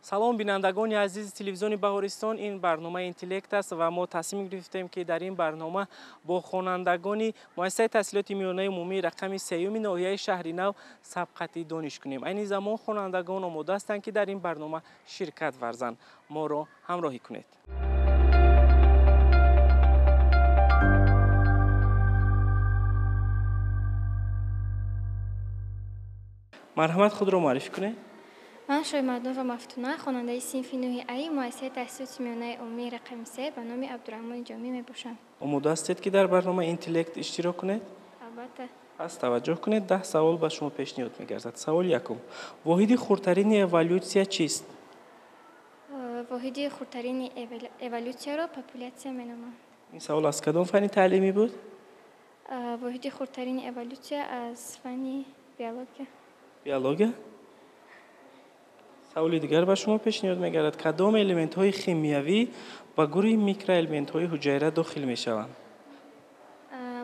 Салом, бинандагони азизи телевизиони Баҳористон. Ин барномаи Интеллект аст ва мо тасмим гирифтем, ки дар ин барнома бо хонандагони муассисаи таҳсилоти миёнаи умумии рақами сеюми ноҳияи Шаҳри Нав сабқати дониш кунем. Айни замон хонандагон омода ҳастанд, ки дар ин барнома ширкат варзанд. Моро ҳамроҳӣ кунед. Марҳамат, худро муаррифӣ кунед. Ман Шоймардонова Мафтуна, хонандаи синфи нӯҳи аи муассисаи таҳсилоти миёнаи умумии рақами се ба номи Абдураҳмони Ҷомӣ мебошам. Омода ҳастед, ки дар барномаи Интеллект иштирок кунед? Албатта. Пас таваҷҷӯҳ кунед, 10 савол ба шумо пешниҳод мегардад. Саволи якум. Воҳиди хурдтарини эволютсия чист? Воҳиди хурдтарини эволютсияро популятсия меноманд. Ин савол аз кадом фанни таълимӣ буд? Воҳиди хурдтарини эволютсия аз фанни биология. Биология? Саволи дигар ба шумо пешниҳод мегардад. Кадом элементҳои химиявӣ ба гурӯҳи микроэлементҳои ҳуҷайра дохил мешаванд?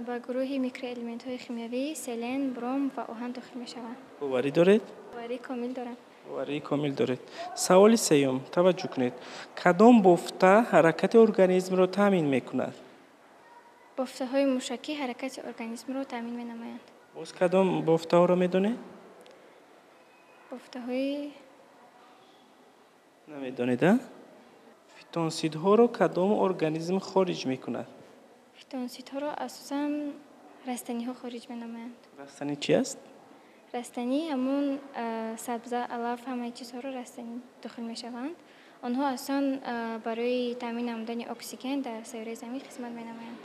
Ба гурӯҳи микроэлементҳои химиявӣ селен, бром ва оҳан дохил мешаванд. Боварӣ доред? Боварии комил дорам. Боварии комил доред. Саволи сеюм, таваҷҷӯҳ кунед. Кадом бофта ҳаракати организмро таъмин мекунад? Бофтаҳои мушакӣ ҳаракати организмро таъмин менамоянд. Боз кадом бофтаҳоро медонед? Бофтаҳои намедонед, а? Фитонсидҳоро кадом организм хориҷ мекунад? Фитонсидҳоро асосан растаниҳо хориҷ менамоянд. Растанӣ чи аст? Растанӣ ҳамон сабза, алаф, ҳамаи чизҳоро растанӣ дохил мешаванд. Онҳо асосан барои таъмин намудани оксиген дар сайёраи Замин хизмат менамоянд.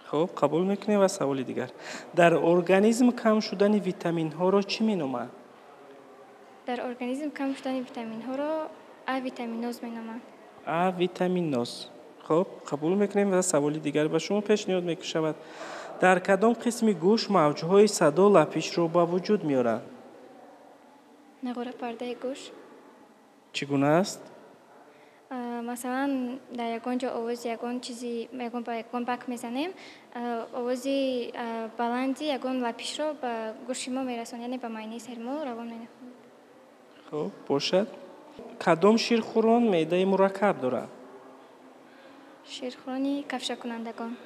Хуб, қабул мекунем ва саволи дигар. Дар организм кам шудани витаминҳоро чӣ меноманд? Дар организм кам шудани витаминҳоро А витаминоз меноманд. А витаминоз. Хуб, қабул мекунем ва саволи дигар ба шумо пешниҳод мешавад. Дар кадом қисми гӯш мавҷҳои садо лапишро ба вуҷуд меоранд? Нағора пардаи гӯш. Чӣ гуна аст? Масалан, дар ягон ҷо овози ягон чизи, ягон ба ягон бак мезанем, овози баланди ягон лапишро ба гӯши мо мерасонад, яъне ба майнаи сари мо равон менамояд. Хуб, бошад. Кадом ширхӯрон меъдаи мураккаб доранд? Ширхӯрони кафшакунандагон.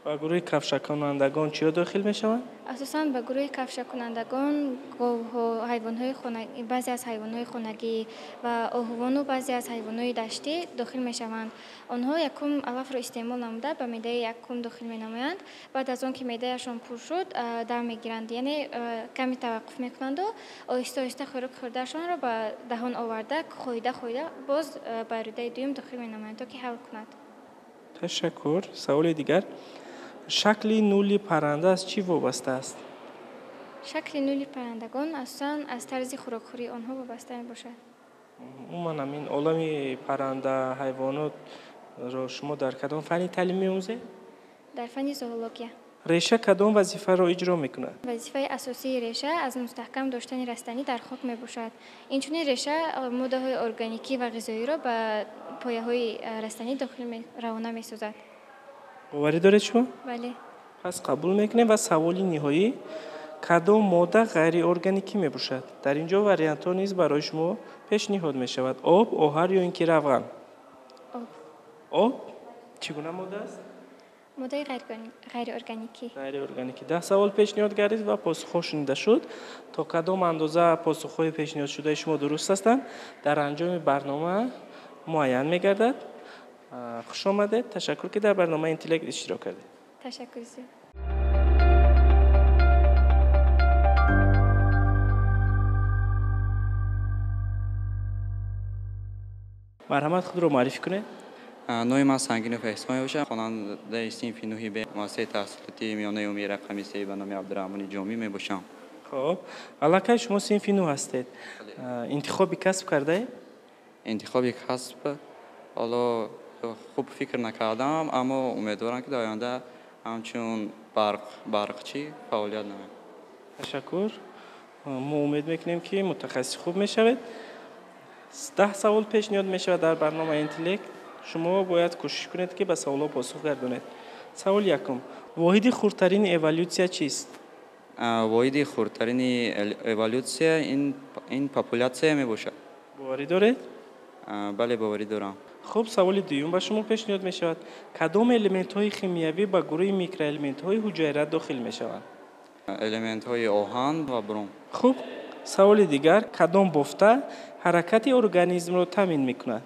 Ба гурӯҳи кафшакунандагон чиё дохил мешаванд? Асосан ба гурӯҳи кафшакунандагон говҳо, ҳайвонҳои хона, баъзе аз ҳайвонҳои хонагӣ ва оҳувону баъзе аз ҳайвонҳои даштӣ дохил мешаванд. Онҳо якум алафро истеъмол намуда ба меъдаи якум дохил менамоянд. Баъд аз он ки меъдаяшон пур шуд, дам мегиранд, яъне каме таваққуф мекунанду оҳиста оҳиста хӯрок хӯрдаашонро ба даҳон оварда, хоида хоида боз ба рӯдаи дуюм дохил менамоянд, то ки ҳал кунад. Ташаккур. Саволи дигар. Шакли нули парранда аз чӣ вобаста аст? Шакли нули паррандагон асосан аз тарзи хӯрокхӯрии онҳо вобаста мебошад. Умуман, ҳамин олами парранда, ҳайвонотро шумо дар кадом фанни таълим меомӯзед? Дар фанни зоология. Реша кадом вазифаро иҷро мекунад? Вазифаи асосии реша аз мустаҳкам доштани растанӣ дар хок мебошад. Инчунин реша моддаҳои органикӣ ва ғизоиро ба пояҳои растанӣ дохил равона месозад. Боварӣ доред шумо? Бале. Пас қабул мекунем ва саволи ниҳоӣ. Кадом модда ғайриорганикӣ мебошад? Дар ин ҷо вариантҳо низ барои шумо пешниҳод мешавад. Об, оҳар ё ин ки равған? Об. Об чӣ гуна модда аст? Моддаи ғайриорганикӣ. Ғайриорганикӣ. 10 савол пешниҳод гардид ва посухҳо шунида шуд. То кадом андоза посухҳои пешниҳодшудаи шумо дуруст ҳастанд, дар анҷоми барнома муайян мегардад. Хуш омадед, ташаккур, ки дар барномаи Интеллект иштирок кардед. Ташаккур зиёд. Марҳамат, худро муаррифӣ кунед. Номи ман Сангинов Эҳсон мебошам, хонандаи синфи нӯҳи б муассисаи таҳсилоти миёнаи умумии рақами се ба номи Абдураҳмони Ҷомӣ мебошам. Хуб, аллакай шумо синфи нӯҳ ҳастед. Интихоби касб кардаед? Интихоби касб ҳоло хуб фикр накардам, аммо умедворам, ки дар оянда ҳамчун барқчӣ фаъолият намоям. Ташаккур. Мо умед мекунем, ки мутахассиси хуб мешавед. 10 савол пешниҳод мешавад дар барномаи Интеллект. Шумо бояд кӯшиш кунед, ки ба саволҳо посух гардонед. Саволи якум. Воҳиди хурдтарини эволютсия чист? Воҳиди хурдтарини эволютсия ин популятсия мебошад. Боварӣ доред? Бале, боварӣ дорам. Хуб, саволи дуюм ба шумо пешниҳод мешавад. Кадом элементҳои химиявӣ ба гурӯҳи микроэлементҳои ҳуҷайра дохил мешаванд? Элементҳои оҳан ва бром. Хуб, саволи дигар. Кадом бофта ҳаракати организмро таъмин мекунад?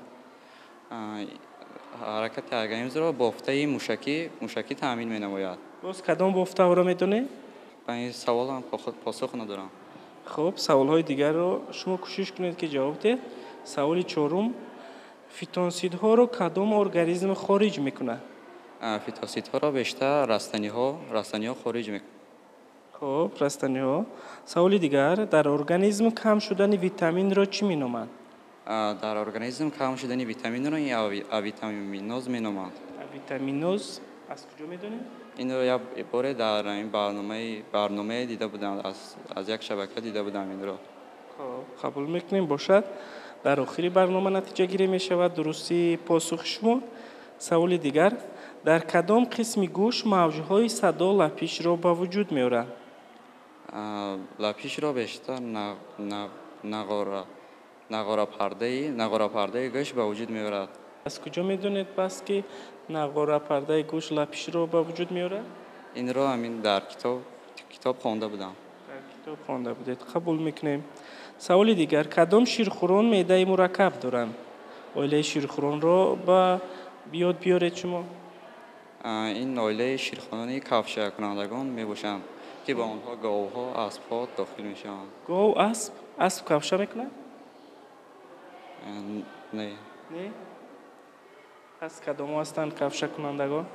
Ҳаракати организмро бофтаи мушакӣ таъмин менамояд. Боз кадом бофтаҳоро медонед? Ба ин саволам посух надорам. Хуб, саволҳои дигарро шумо кӯшиш кунед, ки ҷавоб диҳед. Саволи чорум. Фитонсидҳоро кадом организм хориҷ мекунад? Фитонсидҳоро бештар растаниҳо хориҷ мекунанд. Хуб, растаниҳо. Саволи дигар. Дар организм кам шудани витаминро чӣ меноманд? Дар организм кам шудани витаминро авитаминоз меноманд. Авитаминоз аз куҷо медонед? Инро як боре дар ин барномае дида будам, аз як шабака дида будам инро. Хуб, қабул мекунем, бошад. Дар охири барнома натиҷагирӣ мешавад дурустии посухи шумо. Саволи дигар. Дар кадом қисми гӯш мавҷҳои садо лапишро ба вуҷуд меоранд? Лапишро бештар нағорапардаи гӯш ба вуҷуд меорад. Аз куҷо медонед пас, ки нағорапардаи гӯш лапишро ба вуҷуд меорад? Инро ҳамин дар китоб хонда будам. Дар китоб хонда будед. Қабул мекунем. Саволи дигар. Кадом ширхӯрон меъдаи мураккаб доранд? Оилаи ширхӯронро ба ёд биёред шумо. Ин оилаи ширхӯрони кавшакунандагон мебошанд, ки ба онҳо говҳо, аспҳо дохил мешаванд. Гов, асп? Асп кавша мекунад? Не. Не? Пас кадомҳо ҳастанд кавшакунандагон?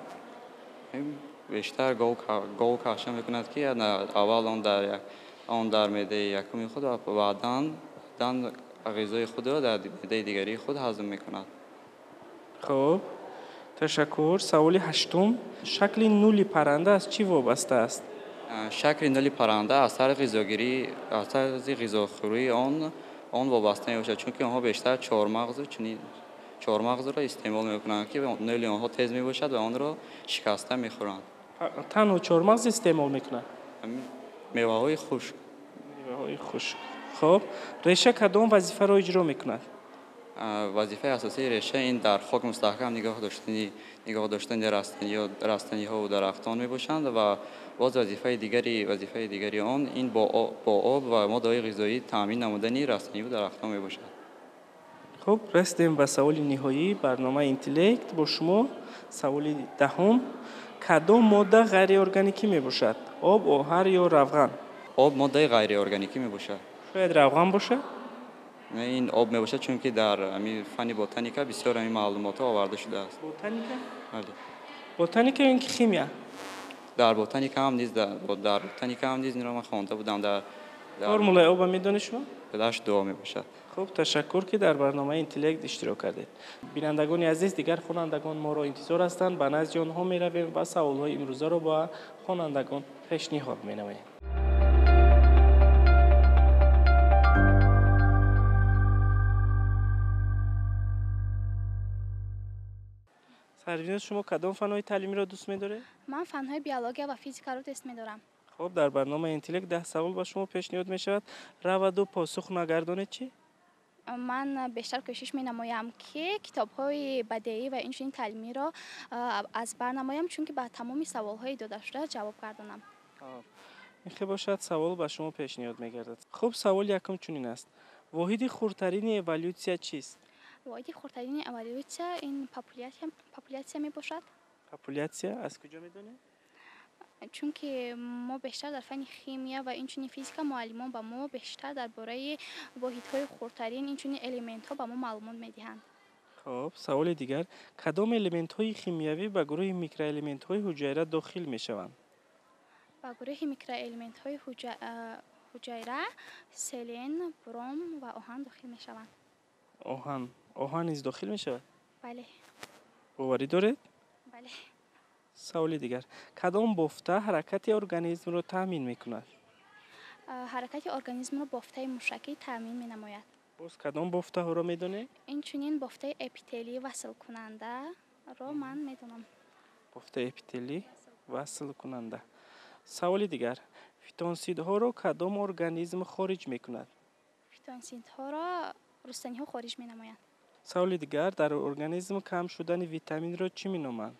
Бештар гов кавша мекунад, ки аввал он дар меъдаи якуми худ ва баъдан ғизои худро дар меъдаи дигарии худ ҳазм мекунад. Хуб, ташаккур. Саволи ҳаштум. Шакли нули парранда аз чӣ вобаста аст? Шакли нули парранда аз тарзи ғизогирӣ, аз тарзи ғизохӯрии он вобаста мебошад, чунки онҳо бештар чормағзро истеъмол мекунанд, ки нули онҳо тез мебошад ва онро шикаста мехӯранд. Танҳо чормағз истеъмол мекунанд? Меваҳои хушк. Меваҳои хушк. Хуб, реша кадом вазифаро иҷро мекунад? Вазифаи асосии реша ин дар хок мустаҳкам нигоҳ доштани растаниҳову дарахтон мебошанд ва боз вазифаи дигари он ин бо об ва моддаҳои ғизоӣ таъмин намудани растаниву дарахтон мебошад. Хуб, расидем ба саволи ниҳоии барномаи интеллект бо шумо. Саволи даҳум. Кадом модда ғайриорганикӣ мебошад? Об, оҳар ё равған? Об моддаи ғайриорганикӣ мебошад. Шояд равған бошад? Не, ин об мебошад, чунки дар ҳамин фанни ботаника бисёр ҳамин маълумотҳо оварда шудааст. Ботаника? Бале. Ботаника ё ин ки химия? Дар ботаника ҳам низ, дар ботаника ҳам низ инро ман хонда будам. Дар формулаи оба медонед шумо? H2O мебошад. Хуб, ташаккур, ки дар барномаи интеллект иштирок кардед. Бинандагони азиз, дигар хонандагон моро интизор ҳастанд. Ба назди онҳо меравем ва саволҳои имрӯзаро ба хонандагон пешниҳод менамоем. Сарвиноз, шумо кадом фанҳои таълимиро дӯст медоред? Ман фанҳои биология ва физикаро дӯст медорам. Хуб, дар барномаи интеллект 10 савол ба шумо пешниҳод мешавад. Раваду посух нагардонед чӣ? Ман бештар кӯшиш менамоям, ки китобҳои бадеӣ ва инчунин таълимиро аз бар намоям, чунки ба тамоми саволҳои додашуда ҷавоб гардонам. Ин хел бошад, савол ба шумо пешниҳод мегардад. Хуб, саволи якум чунин аст. Воҳиди хурдтарини эволютсия чист? Воҳиди хурдтарини эволютсия ин популятсия мебошад. Популятсия аз куҷо медонед? Чунки мо бештар дар фанни химия ва инчунин физика муаллимон ба мо бештар дар бораи воҳидҳои хурдтарин, инчунин элементҳо ба мо маълумот медиҳанд. Хуб, саволи дигар. Кадом элементҳои химиявӣ ба гурӯҳи микроэлементҳои ҳуҷайра дохил мешаванд? Ба гурӯҳи микроэлементҳои ҳуҷайра селен, бром ва оҳан дохил мешаванд. Оҳан. Оҳан низ дохил мешавад? Бале. Боварӣ доред? Бале. Саволи дигар. Кадом бофта ҳаракати организмро таъмин мекунад? Ҳаракати организмро бофтаи мушакӣ таъмин менамояд. Боз кадом бофтаҳоро медонед? Инчунин бофтаи эпителӣ васлкунандаро ман медонам. Бофтаи эпителӣ васлкунанда. Саволи дигар. Фитонсидҳоро кадом организм хориҷ мекунад? Фитонсидҳоро рустаниҳо хориҷ менамоянд. Саволи дигар: дар организм кам шудани витаминро чӣ меноманд?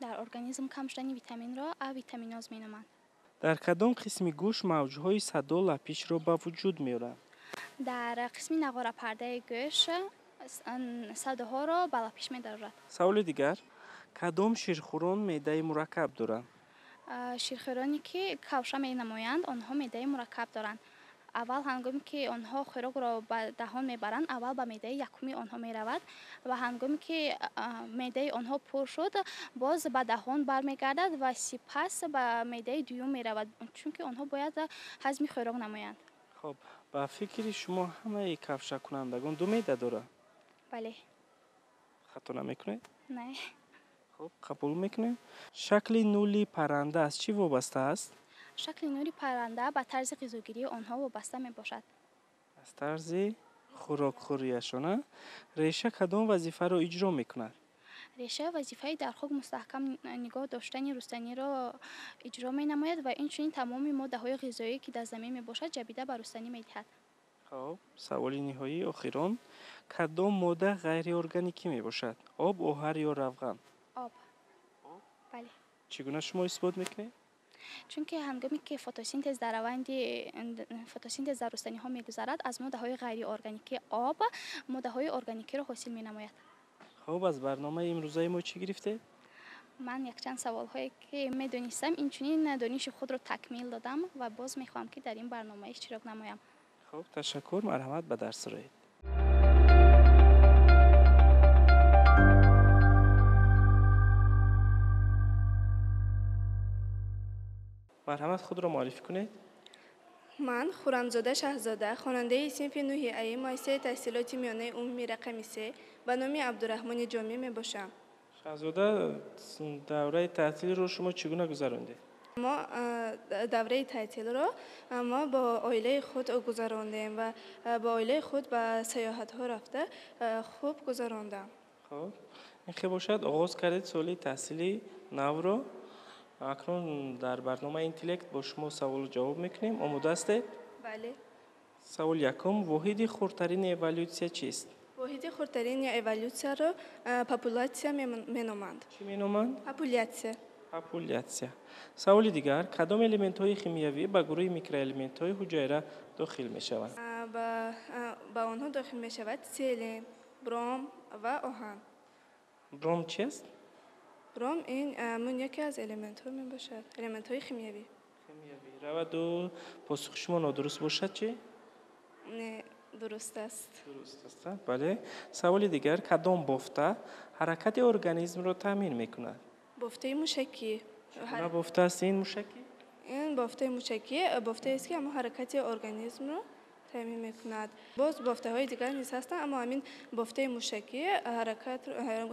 Дар организм кам шудани витаминро авитаминоз меноманд. Дар кадом қисми гӯш мавҷҳои садо лапишро ба вуҷуд меоранд? Дар қисми нағорапардаи гӯш садоҳоро ба лапиш медарорад. Саволи дигар: кадом ширхӯрон меъдаи мураккаб доранд? Ширхӯроне ки кавша менамоянд, онҳо меъдаи мураккаб доранд. Аввал ҳангоме ки онҳо хӯрокро ба даҳон мебаранд, аввал ба меъдаи якуми онҳо меравад ва ҳангоме ки меъдаи онҳо пур шуд, боз ба даҳон бармегардад ва сипас ба меъдаи дуюм меравад, чунки онҳо бояд ҳазми хӯрок намоянд. Хоб, ба фикри шумо ҳамаи кавшакунандагон ду меъда доранд? Бале. Хато намекунед? Не. Хоб, қабул мекунем. Шакли нули парранда аз чӣ вобаста аст? Шакли нури парранда ба тарзи ғизогирии онҳо вобаста мебошад. Аз тарзи хӯрокхӯрияшона. Реша кадом вазифаро иҷро мекунад? Реша вазифаи дар хок мустаҳкам нигоҳ доштани рустаниро иҷро менамояд ва инчунин тамоми моддаҳои ғизоие, ки дар замин мебошад, ҷабида ба рустанӣ медиҳад. Хоб, саволи ниҳоӣ, охирон: кадом модда ғайриорганикӣ мебошад? Об, оҳар ё равған? Об. Бале. Чӣ гуна шумо исбот мекунед? Чунки ҳангоме ки фотосинтез дар раванди фотосинтез дар рустаниҳо мегузарад, аз моддаҳои ғайриорганикӣ об моддаҳои органикиро ҳосил менамояд. Хоб, аз барномаи имрӯзаи мо чӣ гирифтед? Ман якчанд саволҳое ки медонистам, инчунин дониши худро такмил додам ва боз мехоҳам, ки дар ин барнома иштирок намоям. Хоб, ташаккур, марҳамат, ба дарс роед. Марҳамат, худро муаррифӣ кунед. Ман Хуррамзода Шаҳзода, хонандаи синфи нӯҳи аи муассисаи таҳсилоти миёнаи умумӣ рақами се ба номи Абдураҳмони Ҷомӣ мебошам. Шаҳзода, давраи таътилро шумо чӣ гуна гузарондед? Мо давраи таътилро мо бо оилаи худ гузарондем ва бо оилаи худ ба сайёҳатҳо рафта хуб гузарондам. Хоб, ин хел бошад, оғоз кардед соли таҳсили навро. Акнун дар барномаи интеллект бо шумо саволу ҷавоб мекунем. Омода ҳастед? Бале. Саволи якум: воҳиди хурдтарини эволютсия чист? Воҳиди хурдтарини эволютсияро популятсия меноманд. Чӣ меноманд? Популятсия. Популятсия. Саволи дигар: кадом элементҳои химиявӣ ба гурӯҳи микроэлементҳои ҳуҷайра дохил мешаванд? Ба онҳо дохил мешавад селен, бром ва оҳан. Бром чи аст? Бром ин мун яке аз элементҳо мебошад, элементҳои химиявӣ. Химиявӣ. Раваду посухи шумо нодуруст бошад чӣ? Не, дуруст аст. Дуруст аст, бале. Саволи дигар: кадом бофта ҳаракати организмро таъмин мекунад? Бофтаи мушакӣ. Чӣ гуна бофта аст ин мушакӣ? Ин бофтаи мушакӣ бофтаест, ки ҳамон ҳаракати организмро таъмин мекунад. Боз бофтаҳои дигар низ ҳастанд, аммо ҳамин бофтаи мушакӣ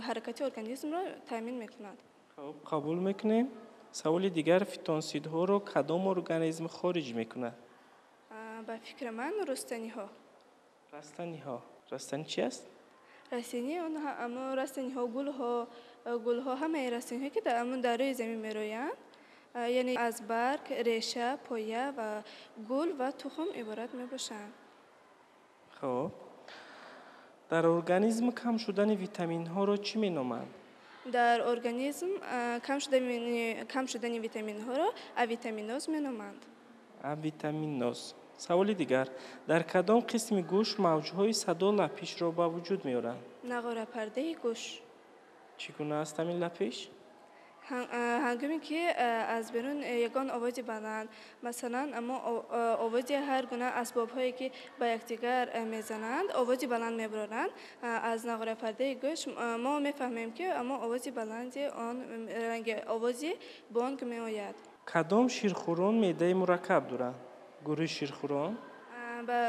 ҳаракати организмро таъмин мекунад. Хоб, қабул мекунем. Саволи дигар: фитонсидҳоро кадом организм хориҷ мекунад? Ба фикри ман, рустаниҳо. Растаниҳо. Растанӣ чи аст? Растанӣ он ҳамон растаниҳо, гулҳо, гулҳо, ҳамаи растаниҳое, ки ҳамон дар рӯи замин мероянд, яъне аз барг, реша, поя ва гул ва тухм иборат мебошанд. Хоб, дар организм кам шудани витаминҳоро чӣ меноманд? Дар организм кам шудани витаминҳоро авитаминоз меноманд. Авитаминоз. Саволи дигар: дар кадом қисми гӯш мавҷҳои садо лапишро ба вуҷуд меоранд? Нағорапардаи гӯш. Чӣ гуна аст ҳамин лапиш? Ҳангоме ки аз берун ягон овози баланд, масалан, амо овози ҳар гуна асбобҳое, ки ба якдигар мезананд, овози баланд мебароранд, аз нағорапардаи гӯш мо мефаҳмем, ки амо овози баланди он ранги овози бонг меояд. Кадом ширхӯрон меъдаи мураккаб доранд? Гурӯҳи ширхӯрон? Ба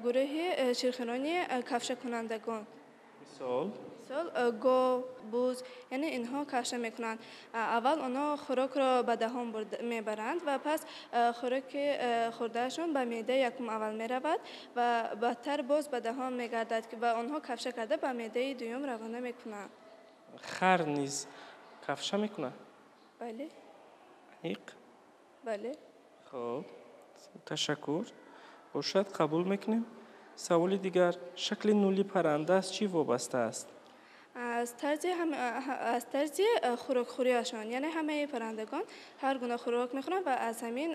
гурӯҳи ширхӯрони кавшакунандагон. Мисол? Мисол, гов, буз, яъне инҳо кавша мекунанд. Аввал онҳо хӯрокро ба даҳон мебаранд ва пас хӯроки хӯрдаашон ба меъдаи якум аввал меравад ва баъдтар боз ба даҳон мегардад ва онҳо кавша карда ба меъдаи дуюм равона мекунанд. Хар низ кавша мекунад? Бале. Аниқ? Бале. Хоб, ташаккур. Бошад, қабул мекунем. Саволи дигар: шакли нули парранда аз чӣ вобаста аст? Аз тарзи хӯрокхӯрияшон, яъне ҳамаи паррандагон ҳар гуна хӯрок мехӯранд ва аз ҳамин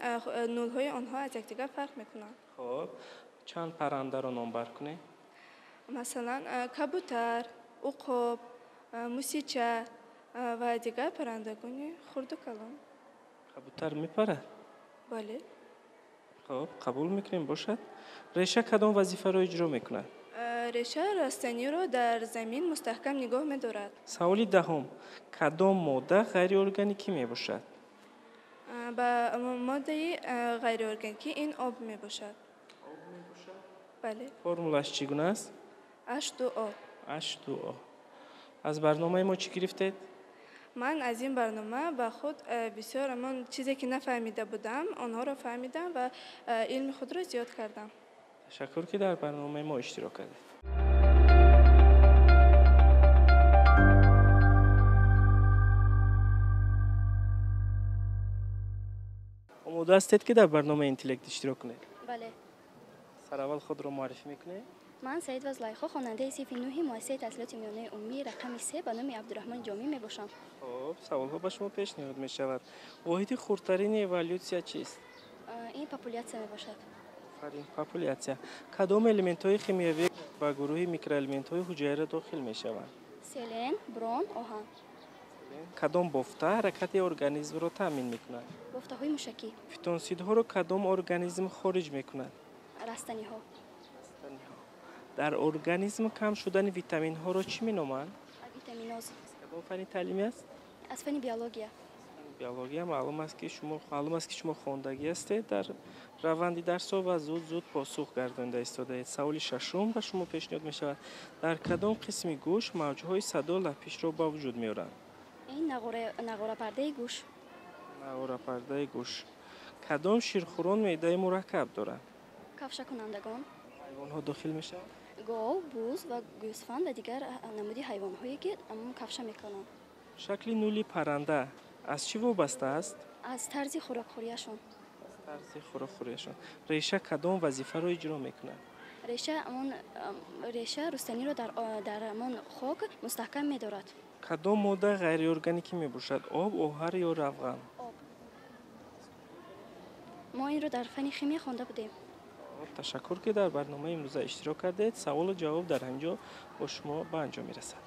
нулҳои онҳо аз якдигар фарқ мекунанд. Хуб, чанд паррандаро номбар кунед? Масалан, кабутар, уқоб, мусича ва дигар паррандагони хурду калон. Кабутар мепарад? Бале. Хуб, қабул мекунем, бошад. Реша кадом вазифаро иҷро мекунад? Реша растаниро дар замин мустаҳкам нигоҳ медорад. Саволи даҳум: кадом модда ғайриорганикӣ мебошад? Ба моддаи ғайриорганикӣ ин об мебошад. Об мебошад? Бале. Формулаш чӣ гуна аст? H2O. H2O. Аз барномаи мо чӣ гирифтед? Ман аз ин барнома ба худ бисёр ҳамон чизе ки нафаҳмида будам, онҳоро фаҳмидам ва илми худро зиёд кардам. Ташаккур, ки дар барномаи мо иштирок кардед. Омода ҳастед, ки дар барномаи интеллект иштирок кунед? Бале. Сараввал худро муаррифӣ мекунед? Ман Саидова Зулайхо, хонандаи синфи нӯҳи муассисаи таҳсилоти миёнаи умумии рақами се ба номи Абдураҳмони Ҷомӣ мебошам. Хуб, саволҳо ба шумо пешниҳод мешавад. Воҳиди хурдтарини эволютсия чист? Ин популятсия мебошад. Офарин, популятсия. Кадом элементҳои химиявӣ ба гурӯҳи микроэлементҳои ҳуҷайра дохил мешаванд? Селен, бром, оҳан. Кадом бофта ҳаракати организмро таъмин мекунад? Бофтаҳои мушакӣ. Фитонсидҳоро кадом организм хориҷ мекунад? Растаниҳо. Растаниҳо. Дар организм кам шудани витаминҳоро чӣ меноманд? Витаминоз. Кадом фанни таълимӣ аст? Аз фанни биология. Биология. Маълум аст, ки шумо хондагӣ ҳастед дар раванди дарсҳо ва зуд зуд посух гардонида истодаед. Саволи шашум ба шумо пешниҳод мешавад: дар кадом қисми гӯш мавҷҳои садо лапишро ба вуҷуд меоранд? Ин нағорапардаи гӯш. Нағорапардаи гӯш. Кадом ширхӯрон меъдаи мураккаб доранд? Кавшакунандагон. Ҳайвонҳо дохил мешаванд? Гов, буз ва гӯсфанд ва дигар намуди ҳайвонҳое, ки кавша мекунанд. Шакли нули парранда аз чӣ вобаста аст? Аз тарзи хӯрокхӯрияшон. Аз тарзи хӯрокхӯрияшон. Реша кадом вазифаро иҷро мекунад? Реша рустаниро дар ҳамон хок мустаҳкам медорад. Кадом модда ғайриорганикӣ мебошад: об, оҳар ё равған? Об. Мо инро дар фанни химия хонда будем. Ташаккур, ки дар барномаи имрӯза иштирок кардед. Саволу ҷавоб дар ҳамин ҷо бо шумо ба анҷом мерасад.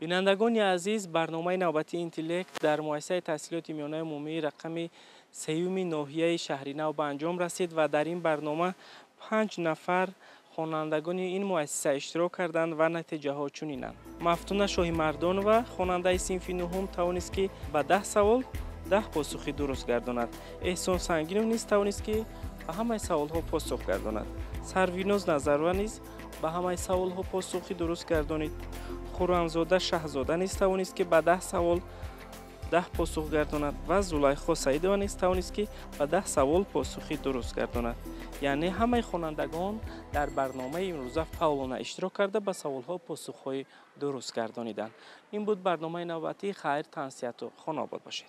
Бинандагони азиз, барномаи навбатии интеллект дар муассисаи таҳсилоти миёнаи умумии рақами сеюми ноҳияи Шаҳринав ба анҷом расид ва дар ин барнома панҷ нафар хонандагони ин муассиса иштирок карданд ва натиҷаҳо чунинанд: Мафтуна Шоҳимардонова, хонандаи синфи нуҳум, тавонист, ки ба 10 савол 10 посухи дуруст гардонад. Эҳсон Сангинов низ тавонист, ки ба ҳамаи саволҳо посух гардонад. Сарвиноз Назарова низ ба ҳамаи саволҳо посухи дуруст гардонид. Хуррамзода Шаҳзода низ тавонист, ки ба 10 савол 10 посух гардонад ва Зулайхо Саидова низ тавонист, ки ба 10 савол посухи дуруст гардонад. Яъне ҳамаи хонандагон дар барномаи имрӯза фаъолона иштирок карда, ба саволҳо посухҳои дуруст гардониданд. Ин буд барномаи навбатӣ. Хайр, тансиҳату хонаобод бошед.